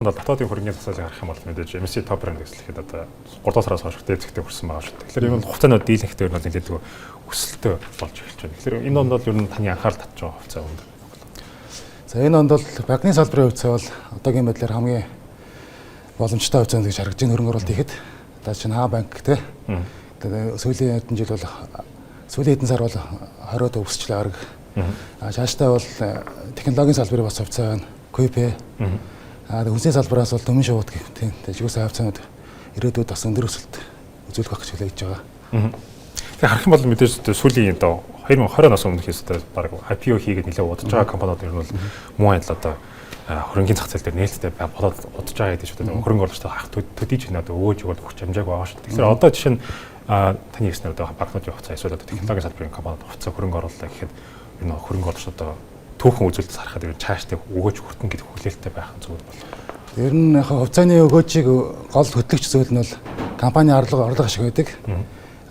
Бол дотоодын хөрөнгөний зах зээлийг харах юм бол мэдээж MSCI Top Brand гэхэд одоо 3 дахь сараас хойш дээд зэгтээ хүрсэн байгаа шүү дээ. Тэгэхээр энэ бол хугацаанууд дийлэнхтэй ер нь бол нэлээд өсөлтөө болж эхэлж байна. Тэгэхээр энэ онд бол ер нь таны анхаарал татж байгаа хувьцаа өндөр. За, энэ онд бол банкны салбарын хувьцаа бол одоогийн байдлаар хамгийн боломжтой хувьцаа гэж харагдаж байна хөрөнгө оруулалт хийхэд. Одоо чинь Ха банк, те. Тэгээ сүүлийн хэдэн жил бол, сүүлийн хэдэн сар бол 20-од өсчлээ арга. А цаашдаа бол технологийн салбарын бас хувьцаа байна. QP. А хүнсний салбараас бол Түмэн шувуут гэх тийм жигүүсэн хувьцаанууд ирээдүйд бас өндөр өсөлт үзүүлэх байх гэж хүлээж байгаа. Тэгээ харах юм бол мэдээж сүүлийн одоо 2020 оноос өмнөх хэсэгт баг IPO хийгээд нэлээд удаж байгаа компаниуд ер нь бол муу адил одоо хөрөнгөний зах зээл дээр нээлттэй болоод удаж байгаа гэдэг шүү дээ. Хөрөнгө оруулагчдад хах төдий ч нэ одоо өөж өгöd өгч амжаагүй байгаа шүү дээ. Тэгэхээр одоо жишээ нь таны хэлснээр одоо банкнуудын хувьцаа эсвэл одоо технологийн салбарын компаниуд хувьцаа хөрөнгө оруулалаа гэхэд энэ хөрөнгө оруулагч одоо түүхэн үзүүлэлтээс харахад ер нь цаашдаа өгөөж хүртэн гэдэг хүлээлттэй байх нь зүгээр бол. Ер нь яг хувьцааны өгөөжийг гол хөтлөгч зүйл нь бол компани орлого ашиг байдаг.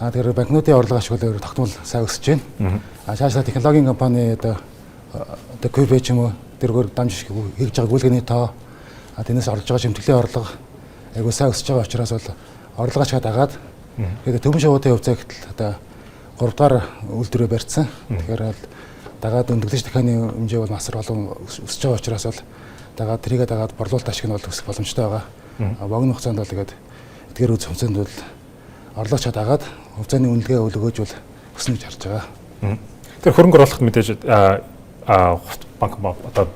А тэгэхээр банкнуудын орлого ашиг бол тогтмол сайн өсөж байна. А цаашдаа технологийн компани одоо QP ч юм уу, тэргээр дамжих хийж байгаа гүйлгээний тоо, а тэрнээс орж байгаа шимтгэлийн орлого айгуу сайн өсөж байгаа учраас бол орлого ашгаа дагаад, тэгээд Түмэн шувуутын хувьцаа гэтэл одоо 3 дугаар үйлдвэрээ барьсан. Тэгэхээр бол дагаад өндөглөж дахианы хэмжээ бол масар олон өсөж байгаа учраас бол дагаад, тэрийгэ дагаад борлуулалт ашиг нь бол өсөх боломжтой байгаа. Богино хугацаанд бол тэгээд эдгээр үз хувьцаанд бол орлого чад дагаад хувьцааны үнэлгээ өгөөж бол өснө гэж харж байгаа. Тэр хөрөнгө оруулалт мэдээж банк одоо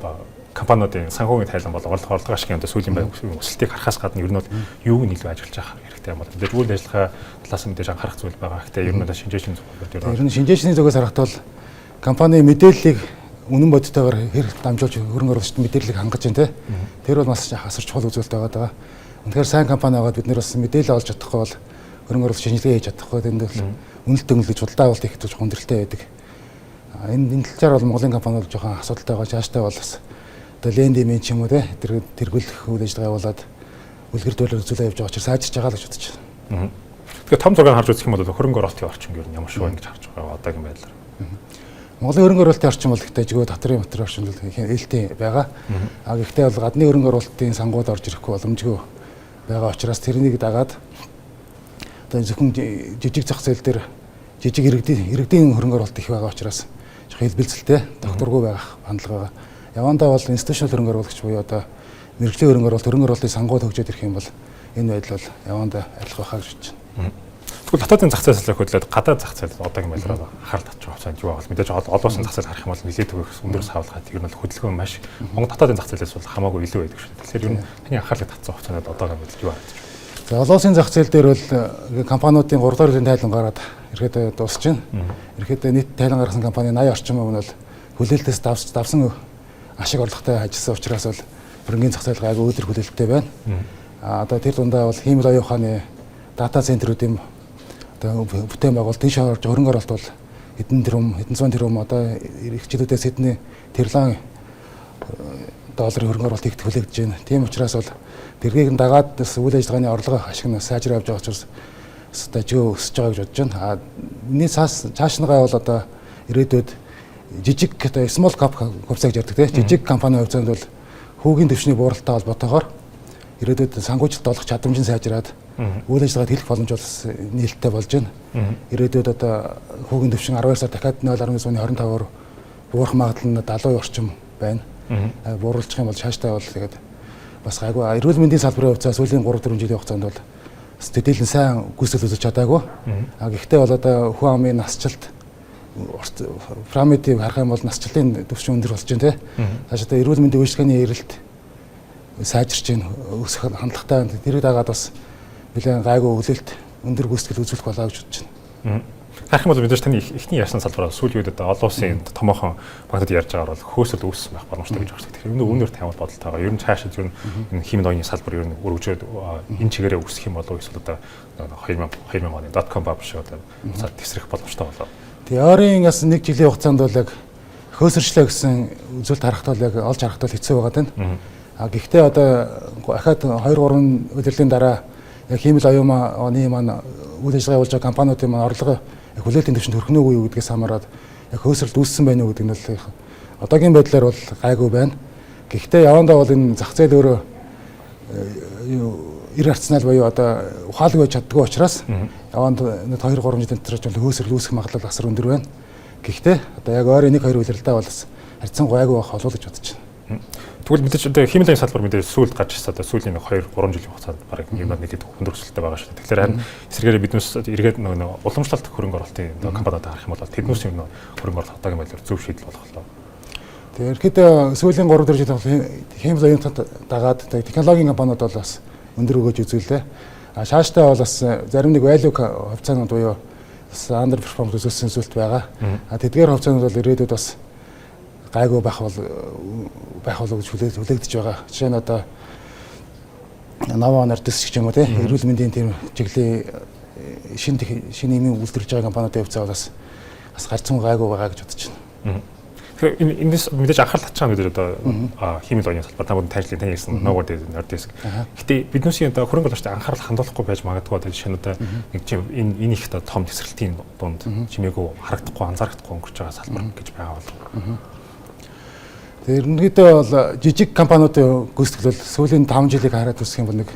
компаниудын санхүүгийн тайлан бол орлого ашигын одоо сүүлийн байг өсөлтийг харахаас гадна ер нь бол юуг нь илүү ажиллаж авах хэрэгтэй юм бол мэдээж үйл ажиллагаа талаас нь мэдээж анхаарах зүйл байгаа. Гэхдээ ер нь бол шинжээчний зүгээр. Ер нь шинжээчний зүгээс харахад бол компани мэдээллийг үнэн бодитойгоор хэр дамжуулж хөрөнгө оруулагчид мэдээллийг хангаж байна, те. Тэр бол маш асар чухал үзүүлэлт байгаа даа. Үнэхээр сайн компани байгаад бид нэр бас мэдээлэл олж чадахгүй бол хөрөнгө оруулалт шинжилгээ хийж чадахгүй, тэнд бол үнэлт өнгөлөж худалдаа авалт хийх гэж хүндрэлтэй байдаг. Энэ талаар бол Монголын компани бол жоохон асуудалтай байгаа. Цаашдаа бол бас одоо лендинг ч юм уу, те, тэр тэргүүлэх үйл ажиллагаа явуулаад үлгэр дуудлага үзүүлээ явж байгаа учраас сайжирч байгаа л гэж бодож байна. Тэгэхээр том зургийг харж үзэх юм бол хөрөнгө оруулалтын орчин ер нь ямар шиг байна гэж харж байгаа одоогийн байдлаар? Монголын хөрөнгө оруулалтын орчин бол ихтэй жигөө дотрын моторын орчин бол ээлтэй байгаа. А гэхдээ бол гадны хөрөнгө оруулалтын сангууд орж ирэхгүй боломжгүй байгаа учраас тэрнийг дагаад одоо зөвхөн жижиг зах зээл дээр жижиг иргэдийн хөрөнгө оруулалт их байгаа учраас хэлбэлзэлтэй, докторгүй байх хандлага байгаа. Явандаа бол institutional хөрөнгө оруулагч буюу одоо мэргэжлийн хөрөнгө оруулалт, хөрөнгө оруулалтын сангууд хөгжөөд ирэх юм бол энэ байдал бол явандаа арилах байхаа гэж бодож байна. Тэгвэл дотоодын зах зээл хөдлөөд гадаад зах зээл одоогийн байдлаар анхаарал татж байгаа хувьцаанд юу бол мэдээж олон улсын зах зээл харах юм бол нэлээд төгөх өндөр савлгаа, тэр нь бол хөдөлгөөн маш Монгол дотоодын зах зээлээс бол хамаагүй илүү байдаг шүү дээ. Тэгэхээр ер нь таны анхаарлыг татсан хувьцаанууд одоогийн байдал юу харагдаж байна? За, олон улсын зах зээл дээр бол компаниудын 3 дахь үеийн тайлан гараад ирэхэд дуусч байна. Ирэхэд нийт тайлан гаргасан компани 80 орчим хувь нь бол хүлээлтээс давсан ашиг орлоготой ажилласан учраас бол хөрөнгөний зах зээл гайгүй өдөр хүлээлттэй байна. А одоо тэр дундаа бол хиймэл оюун ухааны дата центрүүдийн одоо бүтээн байгуулалт тийш орж хөрөнгө оруулалт бол хэдэн тэрбум, хэдэн зуун тэрбум, одоо их жилүүдээс хэдэн триллион долларын хөрөнгө оруулалт хийх хүлээгдэж байна. Тийм учраас бол тэргийг нь дагаад бас үйл ажиллагааны орлого ашиг нь сайжраа явж байгаа учраас дажгүй өсөж байгаа гэж бодож байна. А энэний цааш нь бол одоо ирээдүйд жижиг одоо small cap хувьцаа гэж ярьдаг, тийм, жижиг компани хувьцаанд бол хүүгийн түвшний бууралтай холбоотойгоор ирээдүйд санхүүжилт олох чадамж нь сайжраад үйл ажиллагаа хэлэх боломж бол нээлттэй болж байна. Ирээдүйд одоо хүүгийн түвшин 12 сар дахиад 0.25-аар буурах магадлал нь 70% орчим байна. Бууруулчих юм бол цаашдаа бол тэгээд бас гайгүй. Эрүүл мэндийн салбарын хувьцаа сүүлийн 3 4 жилийн хугацаанд бол бас төдийлөн сайн гүйцэтгэл үзүүлж чадаагүй. А гэхдээ бол одоо хүн амын насжилт пирамидыг харах юм бол насжилтын түвшин өндөр болж байна, те. Цаашдаа эрүүл мэндийн үйлчилгээний эрэлт сайжирч байна, өсөх хандлагатай байна. Тэрийг дагаад бас нэлээд гайгүй хүлээлт, өндөр гүйцэтгэл үзүүлэх болоо гэж бодож байна. Харах юм бол мэдээж таны эхний ярьсан салбараа сүүлийн үед одоо олон улсын томоохон банкуд ярьж байгаагаар бол хөөсөл үүссэн байх боломжтой гэж байна. Тэгэхээр энэ үүнээр тавиул бодолтой байгаа. Ер нь цаашид ер нь энэ хиймэл оюуны салбар ер нь өргөжөөд энэ чигээрээ өсөх юм болов уу эсвэл одоо 2000 2000 оны dot com bubble шиг одоо буцаад тесрэх боломжтой болов? Тэгээ ойрын бас нэг жилийн хугацаанд бол яг хөөсөрчлөө гэсэн үзүүлэлт харахад бол яг олж харахад бол хэцүү байгаа даа. А гэхдээ одоо ахаад 2 3 удирдлын дараа яг хиймэл оюуны маань үйл ажиллагаа явуулж байгаа компаниудын маань орлого яг хүлээлтийн түвшинд хүрэх нь үгүй юу гэдгээс хамаарат яг хөөсрөлт үүссэн байна уу гэдэг нь бол одоогийн байдлаар бол гайгүй байна. Гэхдээ явандаа бол энэ зах зээл өөрөө юу эр арцнал буюу одоо ухаалаг байж чаддгүй учраас яванд 2 3 жилийн дотор ч бол хөөсрөл үүсэх магадлал асар өндөр байна. Гэхдээ одоо яг ойрын 1 2 улиралдаа бол бас харьцангуй гайгүй байх болов уу гэж бодож байна. Тэгвэл мэдээж одоо хиймэл оюун салбар мэдээж сүүлд гарч ирсэн, одоо сүүлийн 2 3 жилийн хугацаанд баг юм нэлээд өндөр өсөлттэй байгаа шүү дээ. Тэгэхээр харин эсрэгээр биднээс эргээд нөгөө уламжлалт хөрөнгө оруулалтын одоо компаниудад харах юм бол тэднээс юм хөрөнгө оруулалт одоогийн байдлаар зөв шийдэл болох болоо. Тэгэхээр ерөнхийдөө сүүлийн 3 4 жил бол хиймэл оюунтад дагаад технологийн компаниуд бол бас өндөр өгөөж үзүүллээ. А шааштай бол бас зарим нэг value хувьцаанууд буюу бас underperform үзүүлсэн зүйлт байгаа. А тэдгээр хувьцаанууд бол ирээдүйд бас гайгүй байх болов гэж хүлээгдэж байгаа. Жишээ нь одоо Novo Nordisk ч юм уу, тийм, эрүүл мэндийн тийм чиглэлийн шинэ эмийн үйлдвэрлэж байгаа компаниудын хувьцаа бол бас гарцсан гайгүй байгаа гэж бодож байна. Тэгэхээр энэ эндээс мэдээж анхаарал татж байгаа мэдээж одоо хиймэл оюуны салбар, та бүхэн тайлбарлын таны хэлсэн Novo Nordisk. Гэтэ биднээсийн одоо хөрөнгө оруулагчдын анхаарал хандуулахгүй байж магадгүй. Одоо жишээ нь одоо нэг чим энэ их одоо том тесрэлтийн дунд чимээгүй харагдахгүй, анзаарахгүй өнгөрч байгаа салбар гэж байгаа болов. Тэр ерөнхийдөө бол жижиг компаниудын гүйцэтгэл бол сүүлийн 5 жилийг хараад үзэх юм бол нэг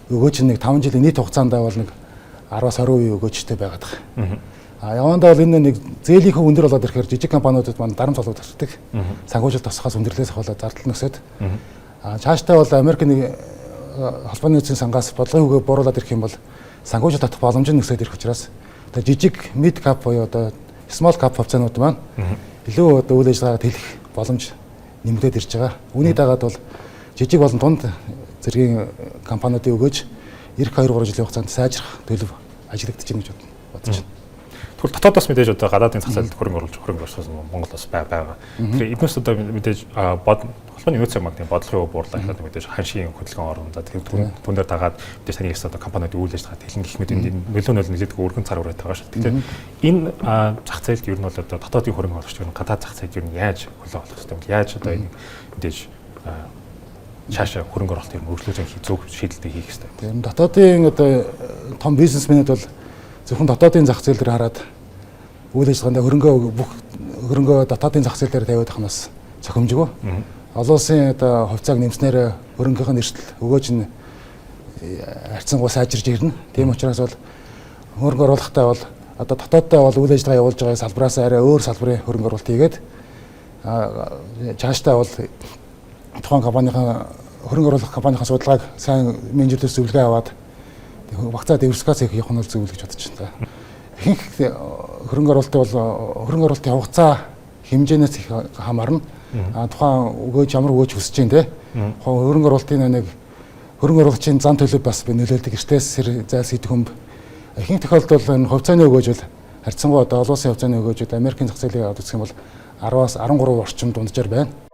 өгөөж нэг 5 жилийн нийт хугацаанд бол нэг 10-аас 20% өгөөжтэй байгаад байгаа. А явандаа бол энэ нэг зээлийн хөв өндөр болоод ирэхээр жижиг компаниудад маань дарамт болоод ирдэг. Санхүүжилт тосхоос өндөрлөөс ахуулаад зардал нөсөд. А цаашдаа бол Америк нэг холбооны нөөцийн сангаас бодлогын үгээ бууруулад ирэх юм бол санхүүжилт татах боломж нь нөсөд ирэх учраас одоо жижиг mid cap буюу одоо small cap хувьцаанууд маань илүү одоо үйл ажиллагаа тэлэх боломж нэмэгдээд ирж байгаа. Үүний дагаад бол жижиг болон дунд зэргийн компаниудын өгөөж ирэх 2 3 жилийн хугацаанд сайжрах төлөв ажиглагдаж байна гэж бодож байна. Тэгвэл дотоодоос мэдээж одоо гадаадын зах зээлд хөрөнгө оруулж хөрөнгө оруулсан Монгол бас байгаа. Тэгэхээр эднээс одоо мэдээж холбооны нөөцийн банкны бодлогын өв буурлаа гэхэд мэдээж ханшийн хөдөлгөөн орно. За, тэгэхээр түн дээр дагаад мэдээж таны хэлсэн одоо компаниудын үйл ажиллагаа тэлэн гэх мэт энэ нөлөө нь нэлээд өргөн цар үрээд байгаа шүү. Тэгэхээр энэ зах зээлд ер нь бол одоо дотоодын хөрөнгө оруулагч ер нь гадаад зах зээлд ер нь яаж хөлөө олох хэрэгтэй вэ? Яаж одоо энэ мэдээж цаашаа хөрөнгө оруулалт ер нь өргөжлүүлэн зөв шийдэлтэй хийх хэрэгтэй? Тийм, дотоодын одоо том бизнесмэнүүд бол зөвхөн дотоодын зах зээл дээр хараад үйл ажиллагаанд хөрөнгөө, бүх хөрөнгөө дотоодын зах зээл дээр тавиад авах нь бас зохимжгүй. Олон улсын одоо хувьцааг нэмснээр хөрөнгөний эрсдэл өгөөж нь харьцангуй сайжирч ирнэ. Тийм учраас бол хөрөнгө оруулахдаа бол одоо дотооддоо бол үйл ажиллагаа явуулж байгаа салбараас арай өөр салбарын хөрөнгө оруулалт хийгээд, цаашдаа бол тухайн компанийн хөрөнгө оруулах компанийн судалгааг сайн менежерээс зөвлөгөө аваад багцаа диверсификац хийх явах нь бол зөв л гэж бодож байна. Ихэнх хөрөнгө оруулалтын бол хөрөнгө оруулалтын хугацаа хэмжээнээс их хамаарна. А тухайн өгөөж ямар өгөөж хүсэж байна те. Хөрөнгө оруулалтын нэг хөрөнгө оруулагчийн зан төлөв бас би нөлөөлдөг. Эртээс зайлсхийдэх хүмб. Ихэнх тохиолдолд энэ хувьцааны өгөөж бол харьцангуй одоо олон улсын хувьцааны өгөөжүүд Америкийн зах зээлийг аваад үзэх юм бол 10-аас 13 орчим дунджаар байна.